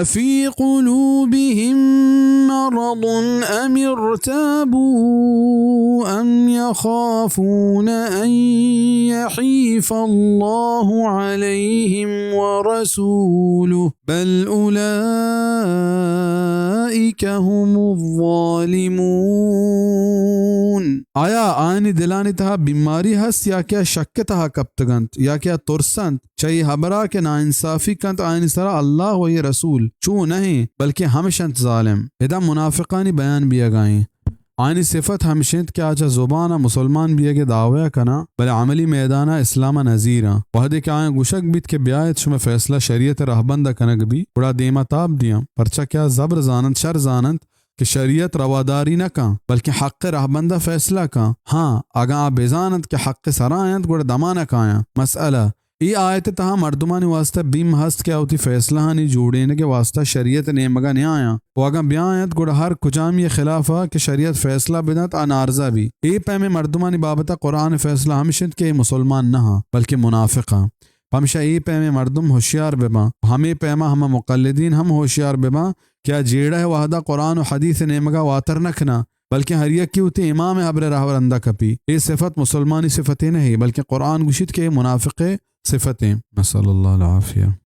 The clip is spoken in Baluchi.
أفي قلوبهم مرض أم ارتابوا أم يخافون أن يحيف الله عليهم ورسوله بل أولئك هم الظالمون۔ آیا آیانی دلانی تہا بیماری ہست یا کہ آ شک ءِ تہا کپتگ انت یا کہ آ ترس انت چہ اے ہبرا کہ ناانصافی کنت آیانی سرا اللہ و آئی رسول؟ چو نہ ایں، بلکہ ہمش انت ظالم۔ ادا منافقانی بیان بیئگا ایں۔ آیانی صفت ہمش انت کہ آ چہ زبانا مسلمان بیئگے دعوی کناں، بلے عملی میدانا اسلاما نزیراں۔ وہدے کہ آیاں گوشگ بیت کہ بیایت شمئے فیصلہ شریعت ءِ رہبندا کنگ بی، گڑا دیما تاب دیاں، پرچا کہ آ زبر زاننت، شر زاننت کہ شریعت رواداری نہ کن، بلکیں حق ءِ رہبندا فیصلہ کن۔ ہاں، اگاں آ بزاننت کہ حق ءِ سرا انت، گڑا دمانا کایاں۔ مسئلہ، اے آیت ءِ تہا مردمانی واسطہ بیم ہست کہ آ وتی فیصلہانی جوڑینگ ءِ واسطہ شریعت ءِ نیمگا نیایاں و اگاں بیاینت، گڑا ہر کجامی ءِ خلافا کہ شریعت فیصلہ بدنت، آ نارضا بی۔ اے پیمیں مردمانی بابتا قرآن ءِ فیصلہ ہمش انت کہ اے مسلمان نہ آں، بلکیں منافق آں۔ پمشا اے پیمیں مردم ہوشیار بباں۔ ہمے پیما ہما مقلدین ہم ہوشیار بباں کہ آ جیڑہ ءِ وہدا قرآن و حدیث ءِ نیمگا واتر نہ کناں، بلکیں ہر یکے وتی امام ءِ ہبر ءِ رہبندا کپی۔ اے صفت مسلمانی صفتے نہ ایں، بلکیں قرآن گوشیت کہ اے منافق ءِ صفت ایں۔ نسأل اللہ العافیہ۔